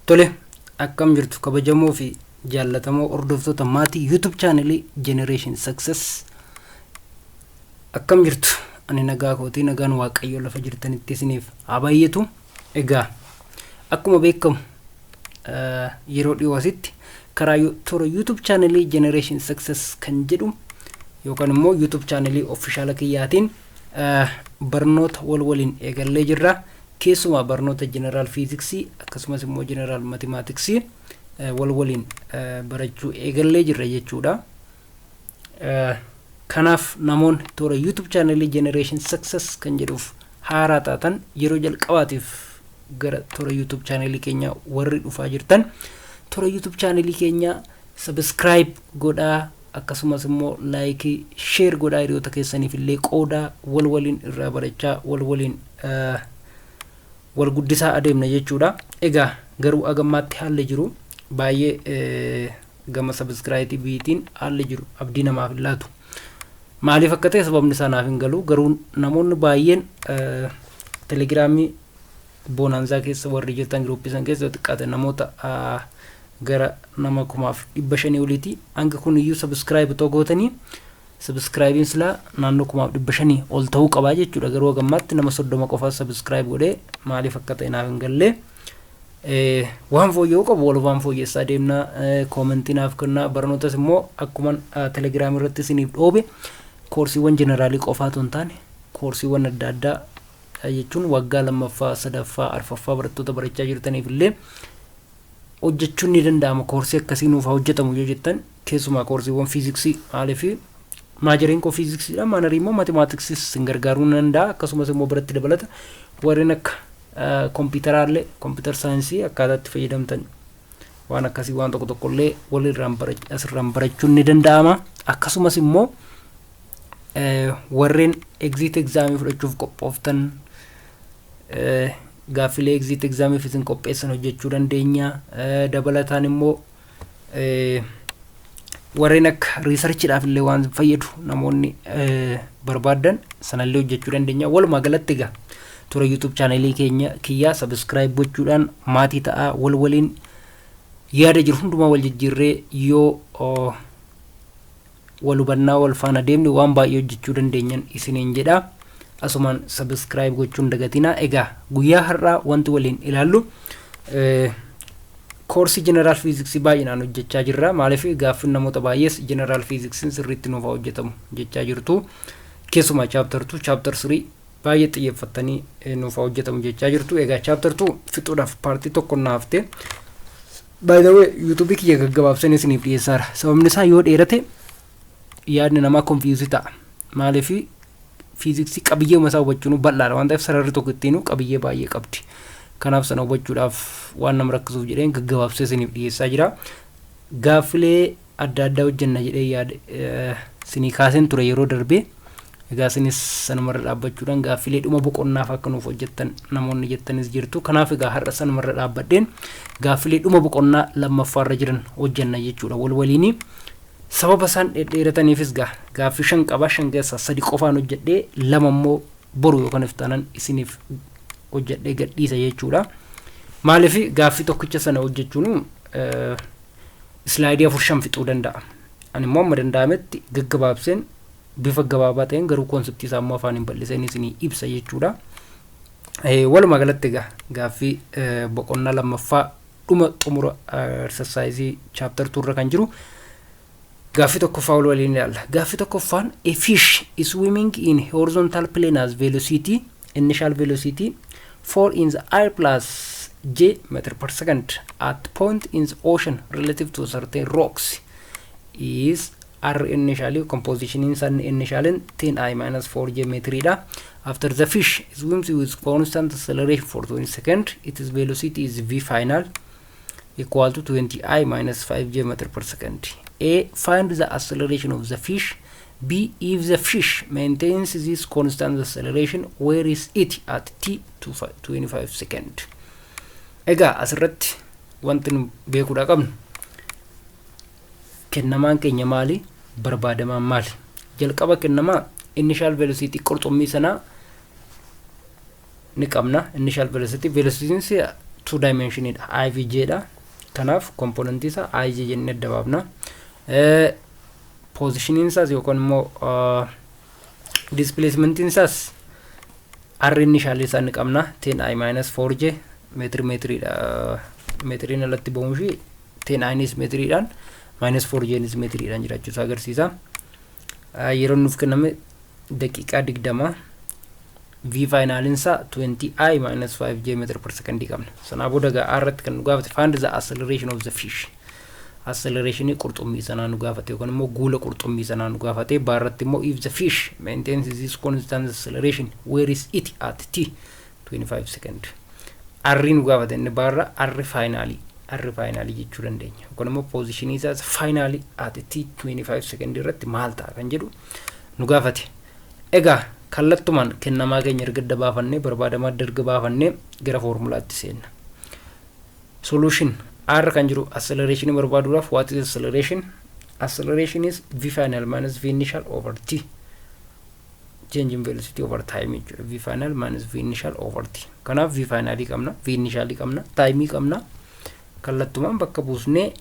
Tole, akkam jirtu kabajamoo fi jaallatamoo hordoftoota maatii YouTube channelii Generation Success? Akkam jirtu? Ani nagaa kootii, nagaan Waaqayyoo lafa jirtanitti isiniif haa baay'atu. Egaa akkuma beekamu yeroo dhiyoo asitti karaa toora YouTube channelii Generation Success kan jedhu yookaan immoo YouTube channelii official kiyyaatiin barnoota wal waliin eegallee jirra. Keessumaa barnoota general fiiziksii akkasumas immoo general mathematicsii wal waliin barachuu eegallee jirra jechuudha. Kanaaf namoonni toora YouTube channelii Generation Success kan jedhuuf haaraa taatan, yeroo jalqabaatiif gara toora YouTube channelii keenya warri dhufaa jirtan, toora YouTube channelii keenya subscribe godhaa, akkasumas immoo like, share godhaa, hiriyoota keessaniif illee qoodaa, wal waliin irraa barachaa, wal waliin wal guddisaa adeemna jechuudha. Egaa garuu agammaatti haalli jiru baay'ee gama subscribeiitiin haalli jiru abdii namaaf hin laatu. Maaliif akka ta'e sababni isaa naaf hin galu, garuu namoonni baay'een Telegramii Boonanzaa keessa warri jirtan, groupii san keessa xiqqaate namoota gara nama 1500 oliiti. Hanga kun iyyuu subscribe otoo gootanii, subscribeiin silaa naannoo 1500 ol ta'uu qabaa jechuudha. Garuu hagammaatti nama 30 qofa subscribe godhee, maaliif akka ta'e naaf hin gallee. Waan fooyya'uu qabu walumaan fooyyessaa deemna, commentii naaf kennaa. Barnootas immoo akkuma Telegramii irratti isiniif dhoobe, koorsiiwwan generalii qofaatu hin taane, koorsiiwwan adda addaa jechuun waggaa lammaffaa, sadaffaa, arfaffaa barattoota barachaa jirtaniif illee hojjechuun ni danda'ama. Koorsii akkasii nuuf haa hojjetamu yoo jettan, keessumaa koorsiiwwan fiiziksii, maaliif majoriin koo fiiziksiidha, minorii immoo mathematicsis sin gargaaruu ni danda'a. Akkasumas immoo biratti dabalata warreen akka kompiitaraallee, computer science akkaataa itti fayyadamtan, waan akkasii waan tokko tokkollee walirraan asirraan barachuun ni danda'ama. Akkasumas immoo warreen exit examii fudhachuuf qophooftan, gaaffilee exit examiif isin qopheessan hojjechuu dandeenya. Dabalataan immoo warreen akka researchiidhaaf illee waan fayyadu namoonni barbaaddan sanallee hojjechuu dandeenya. Walumaa galatti egaa toora YouTube channelii keenya kiyyaa subscribe gochuudhaan maatii ta'aa, wal waliin yaada jiru hundumaa wal jijjiirree yoo wal hubannaa wal faana deemne waan baay'ee hojjechuu dandeenyan isiniin jedha. Asumaan subscribe gochuun dagatinaa. Egaa guyyaa har'aa wanti waliin ilaallu koorsii general fiiziksii baay'inaan hojjechaa jirra. Maaliif gaaffiin namoota baay'ees general fiiziksiin sirriitti nuuf hojjetamu jechaa jirtu. Keessumaa chapter 2, chapter 3 baay'ee xiyyeeffattanii nuuf hojjetamu jechaa jirtu. Egaa chapter 2 fixuudhaaf partii tokko naaf ta'e. By the way, YouTubeii kiyya gaggabaabsanii isiniif dhiyeessaara. Sababni isaa yoo dheerate yaadni namaa confuse ta'a. Maaliif fiiziksii qabiyyee isaa hubachuun bal'aadha waan ta'eef, sararri tokko ittiin qabiyyee baay'ee qabdi. Kanaaf sana hubachuudhaaf waan nama rakkisuuf jedheen gaggabaabsee isiniif dhiyeessaa jira. Gaaffilee adda addaa hojjenna jedhee yaada isinii kaaseen ture yeroo darbee. Egaa isinis sanumarra dhaabbachuudhaan gaaffilee dhuma boqonnaaf akka nuuf hojjettan namoonni jettanis jirtu. Kanaaf egaa har'a sanumarra dhaabbadheen gaaffilee dhuma boqonnaa lammaffaarra jiran hojjenna jechuudha wal waliini. Sababa isaan dhedheerataniifis gaa gaaffii shan qaba, shan keessaa sadi qofaan hojjedhee, lama immoo boru yookaan iftaanan isiniif hojjedhee gadhiisa jechuudha. Maaliif gaaffii tokkicha sana hojjechuun slideii afur shan fixuu danda'a. Ani immoo amma danda'ametti gaggabaabseen, bifa gabaabaa ta'een, garuu conceptii isaa immoo afaan hin bal'iseen isinii ibsa jechuudha. Walumaa galatti egaa gaaffii boqonnaa lammaffaa dhuma xumura exerciseii chapter 2rra kan jiru gaaffii tokkoffaa wal waliin ilaalla. Gaaffii tokkoffaan: a fish is swimming in horizontal plane has velocity, initial velocity 4 in the i plus j meter per second at point in the ocean relative to certain rocks is r initially composition in sun initial 10 i minus 4 j meter. After the fish swims with constant acceleration for 20 seconds, its velocity is v final equal to 20 i minus 5 j meter per second. A, find the acceleration of the fish. B, if the fish maintains this constant acceleration, where is it at t to 25 second? Egaa asirratti wanti nu beekuudha qabnu, kennamaan keenya maali, barbaadamaan maali? Jalqaba kennamaa initial velocity qurxummii sanaa ni qabna. Initial velocity, velocity Two dimensionidha, i fi j dha. Kanaaf componentii isaa i j jennee adda baafna. Positioniin isaas yookaan immoo displacementiin isaas r initial isaa ni qabna, 10 i minus 4 j meetiri meetiriidha. Meetiriin alatti ba'uun ishii 10 inis meetiriidhaan, minus 4 jnis meetiriidhaan jiraachuu isaa agarsiisa. Yeroo nuuf kenname daqiiqaa 20. V finaliin isaa 20 i minus 5 j meter per second qabna. Sanaa booda gaa irratti kan nu gaafate find the acceleration of the fish. Accelerationii qurxummii sanaa nu gaafate yookaan immoo guula qurxummii sanaa nu gaafate. Baarratti immoo if the fish maintains this constant acceleration, where is it at t 25 second? R nu gaafate inni baarra r finalii, r finalii jechuu dandeenya, yookaan immoo positionii isaa finalii at t 25 second irratti maal ta'a kan jedhu nu gaafate. Egaa kallattumaan kennamaa keenya erga adda baafannee, barbaadamaa erga baafannee, gara foormulaatti seenna. Solution. R kan jiru acceleration barbaaduudhaaf, what is acceleration? Acceleration is v final minus v initial over t, change in velocity over time jechuudha. V final minus v initial over t. Kanaaf v finalii qabna, v initialii qabna, timeii qabna, kallattumaan bakka buusnee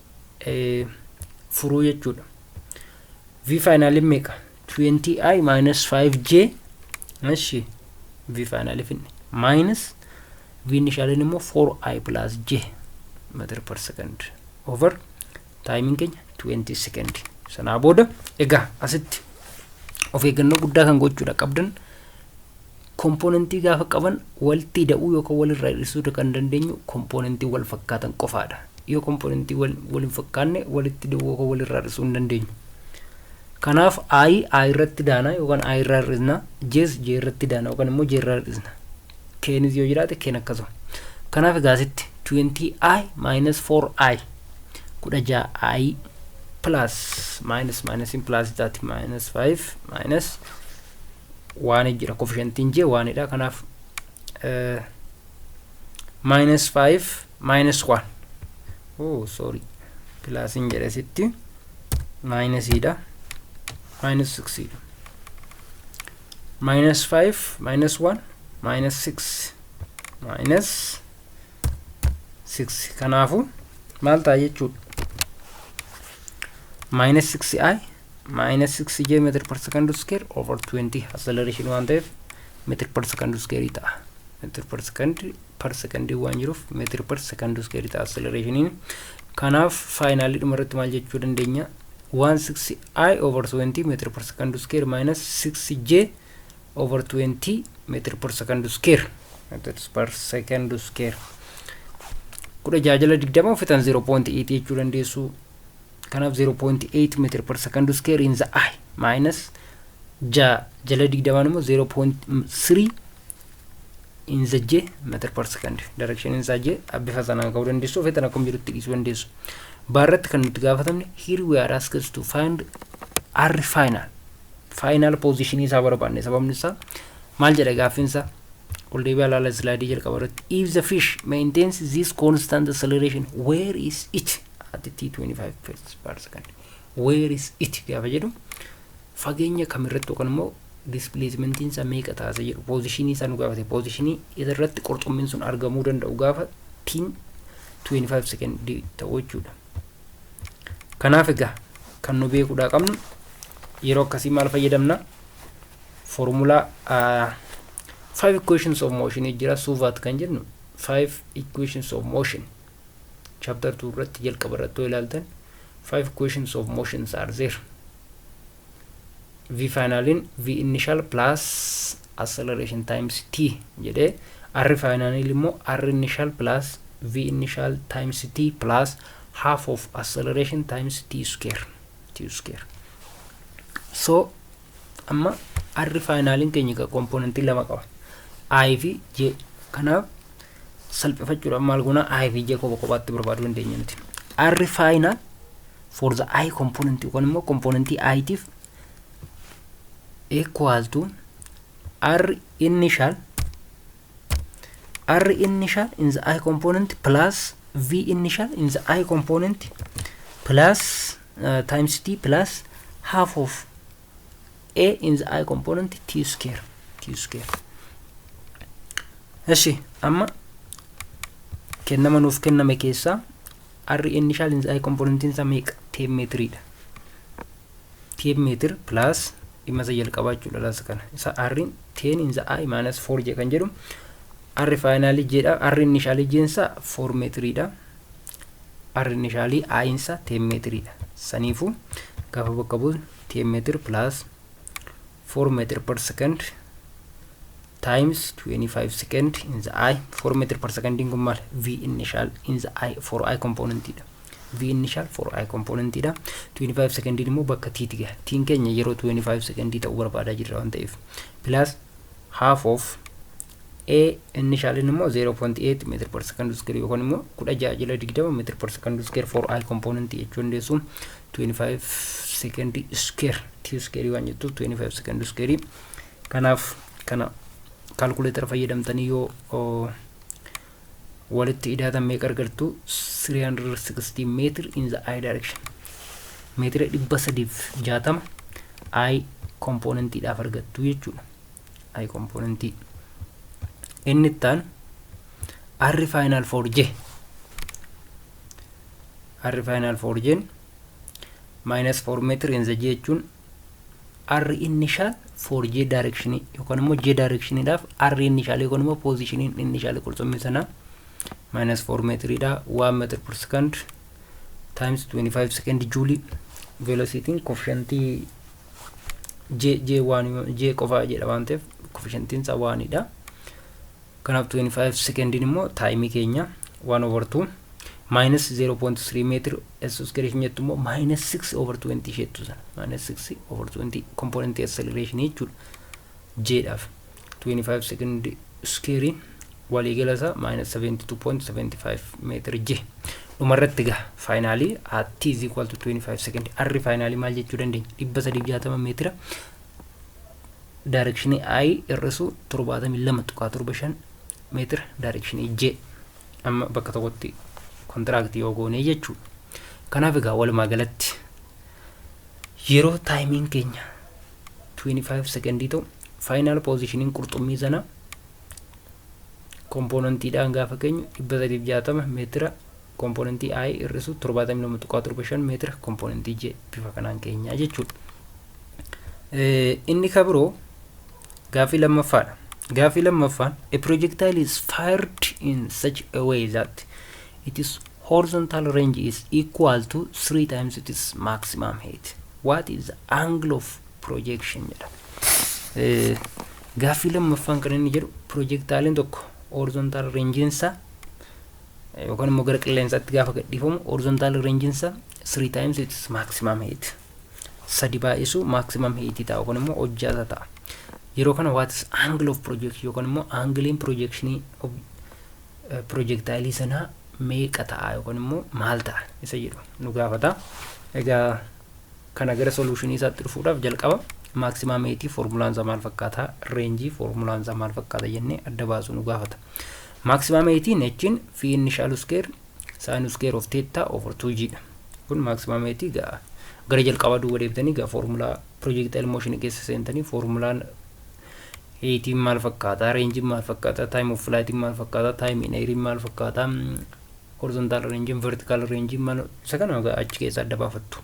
furuu jechuudha. V finaliin meeqa? 20i minus 5j. እሺ, v finalii finne, minus v initialiin immoo 4i plus j meter per second over timeiin keenya 20 second. Sanaa booda egaa asitti of eeggannoo guddaa kan gochuudha qabdan, componentii gaafa qaban walitti hidhuu yookaan walirraa hir'isuu kan dandeenyu componentii wal fakkaatan qofaadha. Yoo componentii wal hin fakkaanne, walitti hidhuu yookaan walirraa hir'isuu hin dandeenyu. Kanaaf i i irratti daana yookaan i irraa hir'isna, j's j irratti daana yookaan immoo j irraa hir'isna. K'nis yoo jiraate k'n akkasuma. Kanaaf egaa asitti 20i minus 4i, 16 i plus, minus minusiin plus taati, minus 5 minus waan jira, coefficientiin j waanidha. Kanaaf minus 5 minus 1, oh sorry, plusiin jedhe sitti, minusiidha, minus 6 dha. Minus 5 minus 1 minus 6, minus 6. Kanaafu maal ta'a jechuudha? Minus 6i minus 6j meter per second square over 20. Acceleration waan ta'eef meter per second square ta'a. Meter per second waan jiruuf meter per second square ta'a accelerationiin. Kanaaf finalii dhuma irratti maal jechuu dandeenya? 16 i over 20 meter per second square minus 6j over 20 meter per second square, meters per second square. 16 jala 20 ofitan 0.8 jechuu dandeessu. Kanaaf 0.8 meter per second square in the i, minus 6 jala 20 immoo 0.3 in the j meter per second. Direction isaa j bifa sanaan ka'uu dandeessu, ofitan akkuma jirutti dhiisuu dandeessu. Baarratti kan nuti gaafatamne, here we are asked to find r final. Final position isaa barbaanne. Sababni isaa maal jedha gaaffiinsa? Ol deebi'aa ilaala slideii jalqaba irratti: if the fish maintains this constant acceleration, where is it at t 25 per second? Where is it gaafa jedhu fageenya kamirratti yookaan immoo displacementiin isaa meeqa taasa jedhu, positionii isaa nu gaafate, positionii irratti qurxummiin sun argamuu danda'u gaafa tiin 25 second ta'u jechuudha. Kanaaf egaa kan nu beekuudhaa qabnu, yeroo akkasii maal fayyadamna? Formulaa five equations of motion jira, SUVAT kan jennu, five equations of motion. Chapter 2 irratti jalqaba irratti yoo ilaaltan, five equations of motions are there. V finaliin v initial plus acceleration times t jedhee, r finaliin immoo r initial plus v initial times t plus half of acceleration times t square, t square. So amma r finaliin keenya componentii lama qaba, i fi j. Kanaaf salphifachuudhaaf maal goona? I fi j kopha kophaatti barbaaduu dandeenya nuti. R final for the i component yookaan immoo componentii i tiif equal to r initial, r initial in the i component plus v initial in the i component plus times t plus half of a in the i component t square, t square. እሺ, amma Kennama nuuf kenname keessaa R initial in the i componentiin isaa meeqa? 10 meetiriidha. 10 meter plus dhimma isa jalqabaa jechuudha laasa kana. Isa R 10 in the i minus 4 j kan jedhu R final jedha. R initial jeensa 4 meetiriidha. R initial i insa 10 meetiriidha. Saniifuu gaafa bakka buusnu 10 meter plus 4 meter per second times 25 second in the i. 4 meter per second kun maal? V initial in the i for i component dha. V initial for i component dha. 25 second immoo bakka t ti gaha. Tiin keenya yeroo 25 second ta'uu barbaadaa jirra waan ta'eef, plus half of a initial immoo 0.8 meter per second square yookaan immoo 16 jala 20 meter per second square for i component jechuu dandeessu. 25 second square, t square waan jettuuf 25 second square. Kanaaf kana calculator fayyadamtanii yoo walitti idaatan meeqa argattu? 360 meter in the i direction, meetira 360 i componentiidhaaf argattu jechuudha. I componentii inni ittaan R final for j. R final for j minus 4 meter in the j jechuun R initial for j direction yookaan immoo j directioniidhaaf R initial yookaan immoo positioniin initial qurxummii sanaa minus 4 meetiriidha. 1 meter per second times 25 second juulii. Velocitiin coefficientii j j waan j qofaa jedha waan ta'eef coefficientiin isaa waanidha. Kanaaf 25 secondiin immoo timeii keenya. 1 over 2 minus 0.3 meter s square isheen jettu immoo minus 6 over 20 isheettu sana, minus 6 over 20 component acceleration jechuudha j dhaaf. 25 second square waliigala isaa minus 72.75 meter j. Dhumarratti gaha finalii at t is equal to 25 second r finalii maal jechuu dandeenya? 360 meetira directionii i hir'isu 72.75 meetira directionii j amma bakka tokkotti contractii yoo goonee jechuudha. Kanaaf egaa walumaa galatti yeroo timeiin keenya 25 sekondii ta'u final positioniin qurxummii sana componentiidhaan gaafa keenyu 360 meetira componentii i hir'isu 72.75 meetira componentii j bifa kanaan keenyaa jechuudha. Inni ka biroo gaaffii lammaffaadha. Gaaffii lammaffaan, a projectile is fired in such a way that its horizontal range is equal to 3 times its maximum height. What is the angle of projection jedha. Gaaffii lammaffaan kan inni jedhu projectilein tokko horizontal range'insa yookaan immoo gara qilleensaatti gaafa gadhiifamu horizontal range'insa 3 times its maximum height. Sadi baay'isu maximum height ta'a yookaan immoo hojjaa ta'a. Yeroo kana what is angle of projection yookaan immoo angleiin projectionii projectileii sanaa meeqa ta'a yookaan immoo maal ta'a isa jedhu nu gaafata. Egaa kana gara solutionii isaatti dhufuudhaaf jalqaba maximum height formulaan isaa maal fakkaata, rangeii formulaan isaa maal fakkaata jennee adda baasuu nu gaafata. Maximum heightiin jechuun v initial square sin square of theta over 2g dha. Kun maximum height gaa gara jalqabaa duuba deebitanii gaa formulaa projectile motion keessa seentanii formulaan heightiin maal fakkaata, rangeiin maal fakkaata, time of flightiin maal fakkaata, time in airiin maal fakkaata, horizontal rangeiin, vertical rangeiin maal, isa kana achi keessa adda baafattu.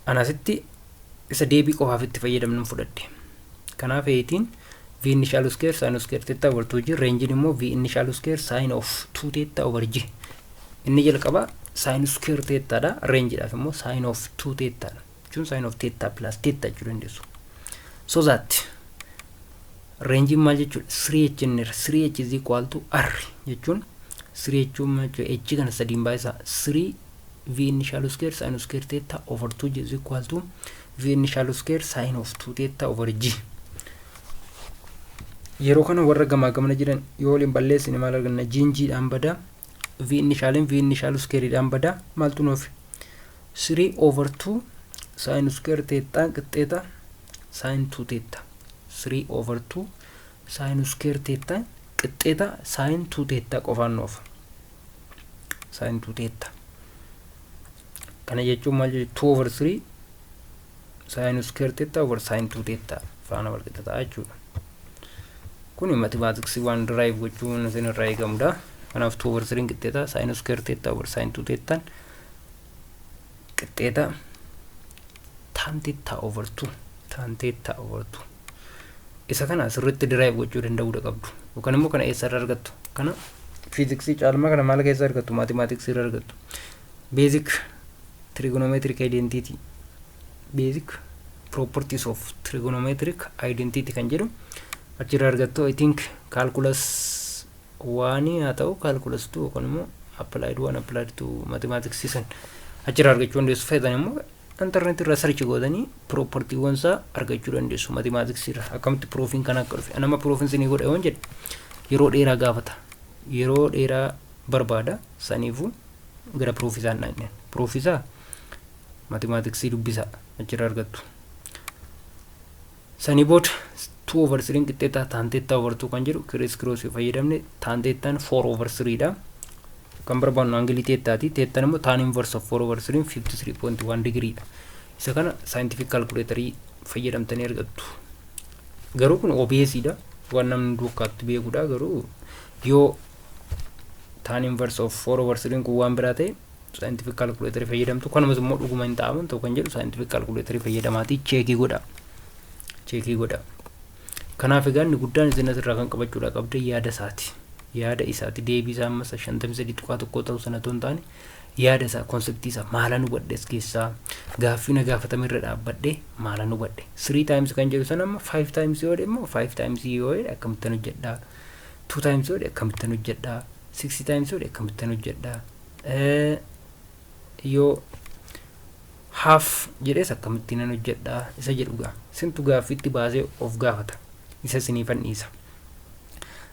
Anasitti isa deebii qofaaf itti fayyadamnu fudhadhe. Kanaaf heightiin v initial square sin square theta over 2g, rangeiin immoo v initial square sin of 2 theta over g. Inni jalqaba sin square theta dha, rangeiidhaaf immoo sin of 2 theta dha. Jechuun sin of theta plus theta jechuu dandeessu. So that rangeiin maal jechuudha? 3h jenneerra. 3h is equal to r jechuun 3 jechuun maal jechuudha? H kana sadiin baay'isaa. 3 v initial square sin square theta over 2 g is equal to v initial square sin of 2 theta over g. Yeroo kana warra gamaa gamana jiran yoo waliin balleessine maal arganna? G'n gdhaan badaa, v initialiin v initial squareidhaan badaa, maaltu nuuf? 3 over 2 sin square theta qixxeeta sin 2 theta. 3 over 2 sin square theta qixxeeta sin 2 theta qofaan nuuf, sin 2 theta. Kana jechuun maal jechuudha? 2 over 3 sin square theta over sin 2 theta faana wal qixa ta'a jechuudha. Kuni mathematicsii waan derive gochuun isin irraa eegamudha. Kanaaf 2 over 3 qixxeeta sin square theta over sin 2 thetaan qixxeeta tan theta over 2, tan theta over 2. Isa kana sirriitti derive gochuu danda'uudha qabdu. Yookaan immoo kana eessarraa argattu? Kana fiiziksii caalmaa kana maal keessa argattu? Mathematicsii irraa argattu. Basic trigonometric identity, basic properties of trigonometric identity kan jedhu achirraa argattu. I think calculus oneii haa ta'u, calculus two yookaan immoo applied one, applied to mathematics san achirraa argachuu dandeessu. Fayyadaan immoo internet irraa search gootanii propertywwan isaa argachuu dandeessu. Mathematics irraa akkamitti proofiin kan akka dhufe nama proofiin sinii godha yoon jedhe yeroo dheeraa gaafata, yeroo dheeraa barbaada. Saniifuu gara proofii isaan dhaqneen proofii isaa mathematicsii dubbisaa, achirraa argattu. Sanii booda 2 over 3 qixxeetaa tan theta over 2 kan jedhu criss crossii fayyadamne, tan thetaan 4 over 3 dha. Kan barbaannu angleii thetaati. Thetaan immoo tan inverse of 4 over 3 53.1 degree dha. Isa kana scientific calculatorii fayyadamtanii argattu. Garuu kun obvious dha, waan namni duukaatti beekudha. Garuu yoo tan inverse of 4 over 3 kun waan biraa ta'e scientific calculatorii fayyadamtu. Kanumas immoo dhuguma hin ta'aman ta'u kan jedhu scientific calculatorii fayyadamaatii checkii godha, checkii godha. Kanaaf egaa inni guddaan isin asirraa kan qabachuudha qabde yaada isaati, yaada isaati. Deebii isaa ammas 53.1 ta'u sana otoo hin taane, yaada isaa, conceptii isaa maalan hubadhe, as keessaa gaaffii na gaafatame irra dhaabbadhe maalan hubadhe? Three times kan jedhu sana amma five times yoo jedhe immoo, five times yoo jedhe akkamittan hojjedhaa? Two times yoo jedhe akkamittan hojjedhaa? Six times yoo jedhe akkamittan hojjedhaa? Yoo half jedhes akkamittiin nan hojjedhaa isa jedhu gaa sintu gaaffiitti baasee of gaafata. Isa isiniifan dhiisa.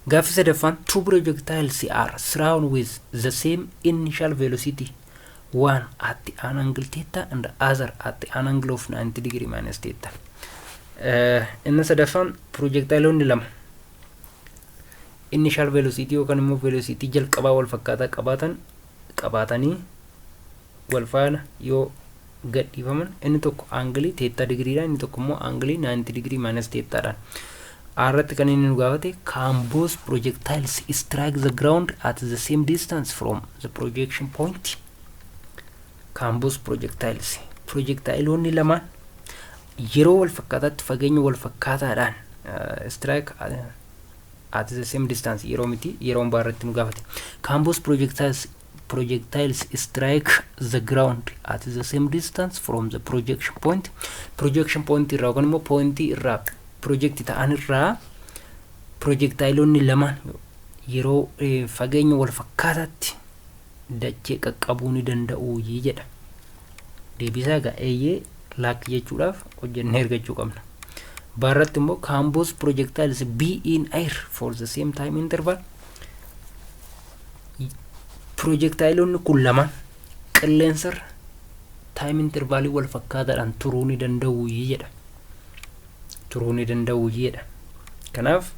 Gaaffii sadaffaan, two projectiles are thrown with the same initial velocity, one at an angle theta and the other at an angle of 90 degree minus theta. Inni sadaffaan projectileonni lama initial velocity yookaan immoo velocity jalqabaa wal fakkaataa qabaatan qabaatanii wal faana yoo gadhiifaman, inni tokko angleii theta degreedhaan, inni tokko immoo angleii 90 degree minus thetaadhaan. Irratti kan inni nu gaafate, can both projectiles strike the ground at the same distance from the projection point? Can both projectiles, projectileonni lamaan yeroo wal fakkaataatti fageenya wal fakkaataadhaan strike at the same distance, yeroo miti, yeroon baarratti nu gaafate, can both projectiles strike the ground at the same distance from the projection point? Projection point irraa yookaan immoo pointii irraa project ta'an irraa projectileonni lamaan yeroo fageenya wal fakkaataatti dachee qaqqabuu ni danda'u jedha. Deebisaa egaa eeyyee, lakki jechuudhaaf hojjennee argachuu qabna. Baarratti immoo, can both projectiles be in air for the same time interval? Projectileonni kun lamaan qilleensarra time intervalii wal fakkaataadhaan turuu ni danda'u jedha. Turuu ni danda'u jedha. Kanaaf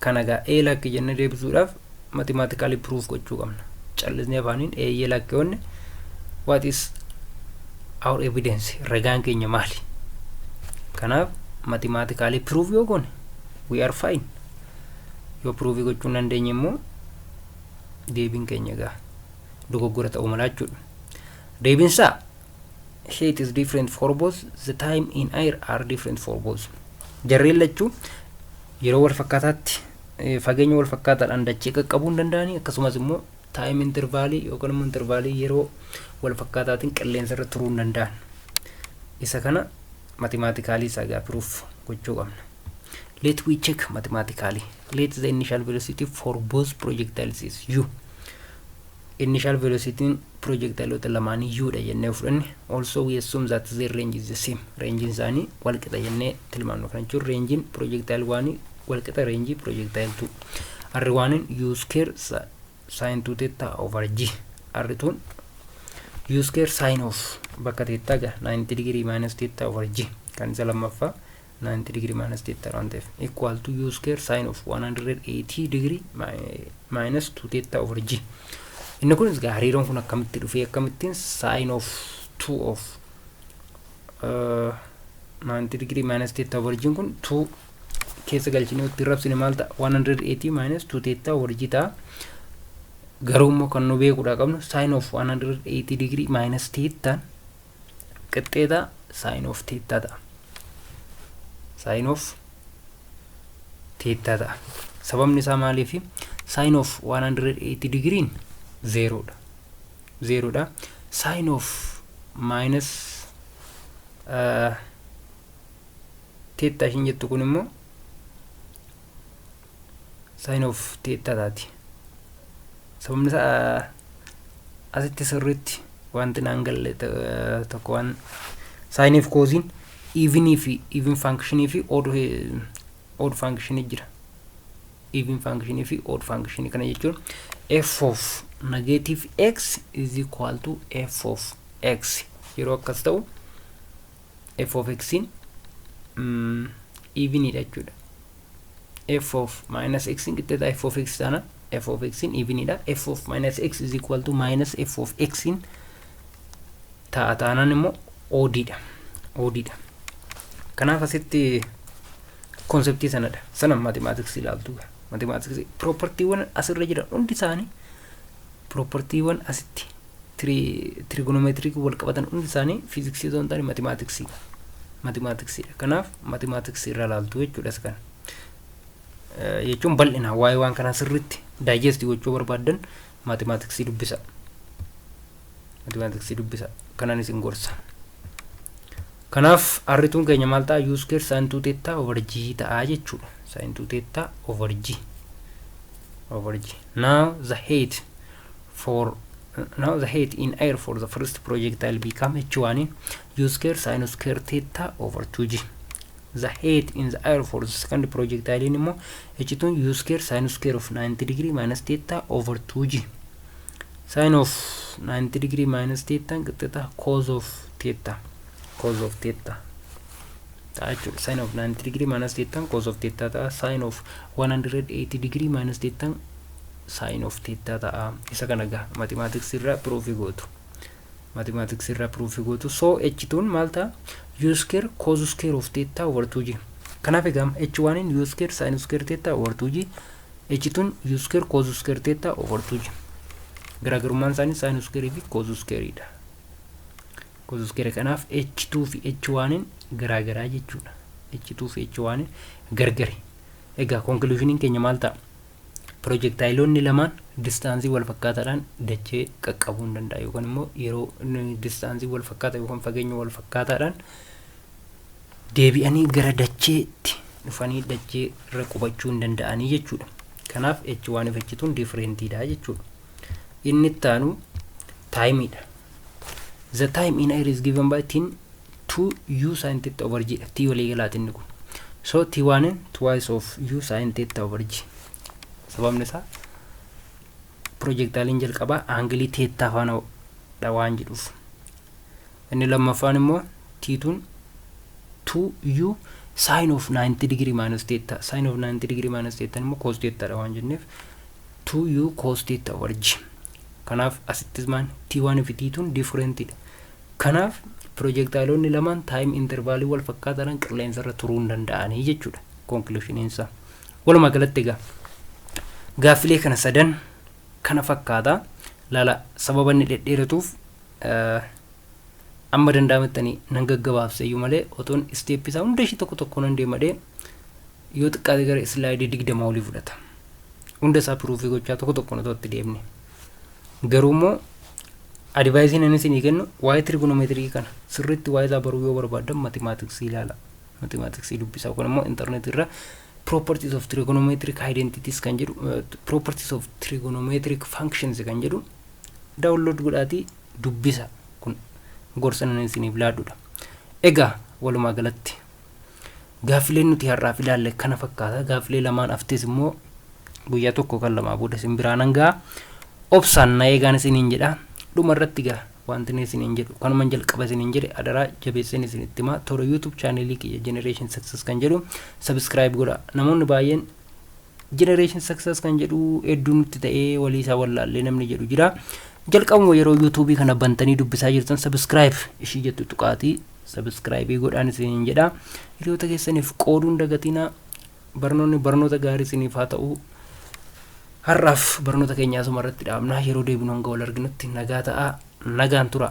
kana egaa ee, lakki jennee deebisuudhaaf mathematically proof gochuu qabna. Callisnee afaaniin eeyyee, lakki yoonne, what is our evidence? Ragaan keenya maali? Kanaaf mathematically proof yoo goone we are fine. Yoo proof gochuu hin dandeenye immoo deebiin keenya egaa dogoggora ta'uu mala jechuudha. Deebiin isaa height is different for both, the time in air are different for both. Jarreen lachuu yeroo wal fakkaataatti fageenya wal fakkaataadhaan dachee qaqqabuu hin danda'anii, akkasumas immoo time intervalii yookaan immoo intervalii yeroo wal fakkaataatiin qilleensa irra turuu hin danda'an. Isa kana mathematically isaa egaa proof gochuu qabna. Let we check mathematically. Let the initial velocity for both projectiles is u. Initial velocity projectileota lamaanii u dha jennee fudhanne. Also we assume that their range is the same. Range isaanii wal qixa jennee tilmaamnu. Kana jechuun rangein projectile 1 wal qixa range projectile 2. R 1 u square sin 2 theta over g. R 2 u square sin of bakka theta ga 90 degree minus theta over g, kan isa lammaffaa 90 degree minus theta waan ta'eef, equal to u square sin of 180 degree minus 2 theta over g. Inni kunis egaa hariiroon kun akkamitti dhufee, akkamittiin sin of 2 of 90 degree minus theta over g kun 2 keessa galchinee itti rabsine maal ta'a? 180 minus 2 theta over g ta'a. Garuu immoo kan nu beekuudha qabnu, sin of 180 degree minus theta qixxeeta sin of theta ta'a. Sin of theta ta'a. Sababni isaa maaliifi? Sin of 180 degree zeeroodha. Zeeroodha. Sin of minus theta ishiin jettu kun immoo sin of theta taati. Sababni isaa asitti sirriitti wanti naan galle tokko waan sine fi cosine evenii fi even functionii fi odd functionii jira. Even functionii fi odd functionii kana jechuun f of negative x is equal to f of x yeroo akkas ta'u, f of x in evenidha jechuudha. F of minus x in qixxeeta f of x taana, f of x in evenidha. F of minus x is equal to minus f of x in ta'a taanaan immoo oddiidha. Oddiidha. Kanaaf asitti conceptii sanadha. Sana mathematicsii ilaaltu. Mathematicsii propertyiiwwan asirra jiran hundi isaanii, propertyiiwwan asitti trigonometryii wal qabatan hundi isaanii fiiziksii osoo hin taane mathematicsiidha. Mathematicsiidha. Kanaaf mathematicsii irra ilaaltu jechuudha isa kana. Jechuun bal'ina waa'ee waan kanaa sirriitti digest gochuu barbaaddan mathematicsii dubbisa. Mathematicsii dubbisa. Kanaan isin gorsa. Kanaaf R twon keenya maal ta'a? U square sin 2 theta over g ta'a jechuudha. Sin 2 theta over g. Over g. Now the height in air for the first projectile become h1 u square sin square theta over 2g. The height in the air for the second projectile immoo h2 u square sin square of 90 degree minus theta over 2g. Sin of 90 degree minus theta qixxeeta cos of theta, cos of theta ta'a jechuudha. Sin of 90 degree minus theta cos of theta ta'a. Sin of 180 degree minus theta sin of theta ta'a. Isa kana gaa mathematics irraa proof gootu. Mathematics irraa proof gootu. So h2 maal ta'a? U square cos square of theta over 2g. Kanaaf egaa h1 in u square sin square theta over 2g, h2 u square cos square theta over 2g. Garaagarummaan isaanii sin square fi cos square dha. Cos square. Kanaaf h2 fi h1 in garaagaraa jechuudha. H2 fi h1 in gargari. Egaa conclusioniin keenya maal ta'a? Projectileoonni lamaan distanceii wal fakkaataadhaan dachee qaqqabuu hin danda'a, yookaan immoo yeroo distanceii wal fakkaataa yookaan fageenya wal fakkaataadhaan deebi'anii gara dacheetti dhufanii dachee irra qubachuu hin danda'anii jechuudha. Kanaaf H1 fi H2 differentiidha jechuudha. Inni itti aanu timeiidha. The time in air is given by t 2 u sin theta over g dha. T walii galaati inni kun. So T1 twice of u sin theta over g. Sababni isaa projectileiin jalqabaa angleii theta faana dha waan jedhuuf. Inni lammaffaan immoo T2 2u sin of 90 degree minus theta. Sin of 90 degree minus theta immoo cos theta dha waan jenneef, 2u cos theta over g. Kanaaf asittis maan T1 fi T2 differentidha. Kanaaf projectileoonni lamaan time intervalii wal fakkaataadhaan qilleensa irra turuu hin danda'anii jechuudha conclusioniinsaa. Walumaa galatti egaa gaaffilee kana sadan kana fakkaata. Laala, sababa inni dhedheeratuuf amma danda'amettanii nan gaggabaabse iyyuu malee, otoon stepii isaa hunda ishii tokko tokko nan deemadhee yoo xiqqaate gara slideii 20 olii fudhata. Hunda isaa proofii gochaa tokko tokko otoo itti deemne. Garuu immoo adviceiin inni isinii kennu, waa'ee trigonometryii kana sirriitti waa'ee isaa baruu yoo barbaaddan mathematicsii ilaala. Mathematicsii dubbisaa, yookaan immoo intarneetii irra properties of trigonometric identities kan jedhu, properties of trigonometric functions kan jedhu download godhaatii dubbisa. Kun gorsa inni isiniif laadhudha. Egaa walumaa galatti gaaffileen nuti har'aaf ilaalle kana fakkaata. Gaaffilee lamaan haftes immoo guyyaa tokko kan lamaa booda isin biraan hangaa obsaan na eegaan isiniin jedha. Dhuma irratti gaa wanti inni isiniin jedhu kanuman jalqaba isiniin jedhe, adaraa jabeesseen isinitti himaa. Toora YouTube channelii kiyya Generation Success kan jedhu subscribe godha. Namoonni baay'een Generation Success kan jedhu hedduu nutti ta'ee walii isaa wallaallee namni jedhu jira. Jalqabuma yeroo YouTubeii kana bantanii dubbisaa jirtan subscribe ishii jettu tuqaatii subscribe godhaan isiniin jedha. Hiriyoota keessaniif qooduun dagatinaa. Barnoonni barnoota gaarii isiniif haa ta'u. Har'aaf barnoota keenya asuma irratti dhaabna. Yeroo deebinu hanga wal arginutti nagaa ta'aa, nagaan tura.